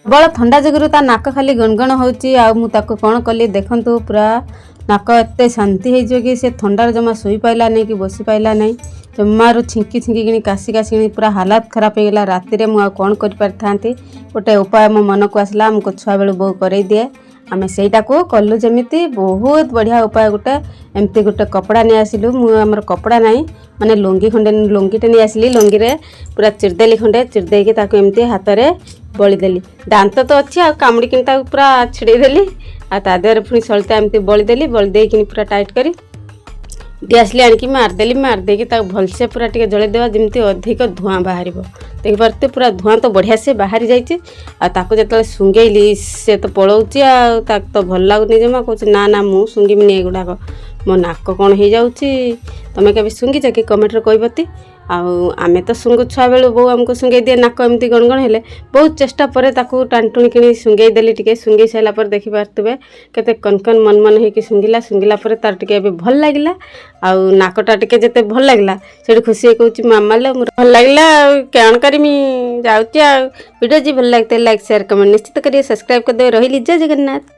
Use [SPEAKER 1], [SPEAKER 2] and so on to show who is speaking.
[SPEAKER 1] ପ୍ରବଳ ଥଣ୍ଡା ଯୋଗୁରୁ ତା ନାକ ଖାଲି ଗଣଗଣ ହେଉଛି। ଆଉ ମୁଁ ତାକୁ କ'ଣ କଲି ଦେଖନ୍ତୁ। ପୁରା ନାକ ଏତେ ଶାନ୍ତି ହେଇଯିବ କି ସେ ଥଣ୍ଡାରେ ଜମା ଶୋଇପାରିଲା ନାହିଁ କି ବସି ପାରିଲା ନାହିଁ। ଜମାରୁ ଛିଙ୍କି ଛିଙ୍କିକିଣି, କାଶି କାଶିକିଣି ପୁରା ହାଲାତ ଖରାପ ହେଇଗଲା। ରାତିରେ ମୁଁ ଆଉ କ'ଣ କରିପାରିଥାନ୍ତି? ଗୋଟେ ଉପାୟ ମୋ ମନକୁ ଆସିଲା। ଆମକୁ ଛୁଆବେଳୁ ବୋଉ କରେଇ ଦିଏ, ଆମେ ସେଇଟାକୁ କଲୁ। ଯେମିତି ବହୁତ ବଢ଼ିଆ ଉପାୟ ଗୋଟେ। ଏମିତି ଗୋଟେ କପଡ଼ା ନେଇ ଆସିଲୁ। ମୁଁ ଆମର କପଡ଼ା ନାହିଁ, ମାନେ ଲୁଙ୍ଗି ଖଣ୍ଡେ, ଲୁଙ୍ଗିଟେ ନେଇ ଆସିଲି। ଲୁଙ୍ଗିରେ ପୁରା ଚିରିଦେଲି ଖଣ୍ଡେ। ଚିରି ଦେଇକି ତାକୁ ଏମିତି ହାତରେ ବଳିଦେଲି। ଦାନ୍ତ ତ ଅଛି, ଆଉ କାମୁଡ଼ିକିନି ତାକୁ ପୁରା ଛିଡ଼େଇ ଦେଲି। ଆଉ ତା ଦେହରେ ପୁଣି ସଳିତା ଏମିତି ବଳିଦେଲି। ବଳି ଦେଇକିନି ପୁରା ଟାଇଟ୍ କରି ଡିଆସିଲି ଆଣିକି ମାରିଦେଲି। ମାରିଦେଇକି ତାକୁ ଭଲସେ ପୁରା ଟିକେ ଜଳେଇଦେବା, ଯେମିତି ଅଧିକ ଧୂଆଁ ବାହାରିବ। ଦେଖିପାରୁଥିବେ, ପୁରା ଧୂଆଁ ତ ବଢ଼ିଆ ସେ ବାହାରି ଯାଇଛି। ଆଉ ତାକୁ ଯେତେବେଳେ ଶୁଙ୍ଘେଇଲି, ସେ ତ ପଳଉଛି। ଆଉ ତାକୁ ତ ଭଲ ଲାଗୁନି ଜମା। କହୁଛି, "ନା ନା, ମୁଁ ଶୁଙ୍ଘିବିନି ଏଗୁଡ଼ାକ, ମୋ ନାକ କ'ଣ ହେଇଯାଉଛି।" ତମେ କେବେ ଶୁଙ୍ଘିଛ କି? କମେଣ୍ଟରେ କହିବତି। ଆଉ ଆମେ ତ ଶୁଙ୍ଘୁ, ଛୁଆବେଳୁ ବୋଉ ଆମକୁ ଶୁଙ୍ଘେଇ ଦିଏ ନାକ ଏମିତି ଗଣଗଣ ହେଲେ। ବହୁତ ଚେଷ୍ଟା ପରେ ତାକୁ ଟାଣିଟୁଣି କିଣି ଶୁଙ୍ଘେଇ ଦେଲି ଟିକେ। ଶୁଙ୍ଘେଇ ସାରିଲା ପରେ ଦେଖିପାରୁଥିବେ, କେତେ କନକନ ମନ ମନ ହେଇକି ଶୁଙ୍ଘିଲା। ଶୁଙ୍ଘିଲା ପରେ ତାର ଟିକେ ଏବେ ଭଲ ଲାଗିଲା। ଆଉ ନାକଟା ଟିକେ ଯେତେ ଭଲ ଲାଗିଲା, ସେଠି ଖୁସି ହେଇ କହୁଛି, "ମାମା ଲୋ, ମୋର ଭଲ ଲାଗିଲା।" ଆଉ କ'ଣ କରିମି, ଯାଉଛି। ଆଉ ଭିଡ଼ିଓ ଯଦି ଭଲ ଲାଗିଥାଏ, ଲାଇକ୍, ସେୟାର, କମେଣ୍ଟ ନିଶ୍ଚିତ କରିବେ, ସବସ୍କ୍ରାଇବ୍ କରିଦେବେ। ରହିଲି, ଜୟ ଜଗନ୍ନାଥ।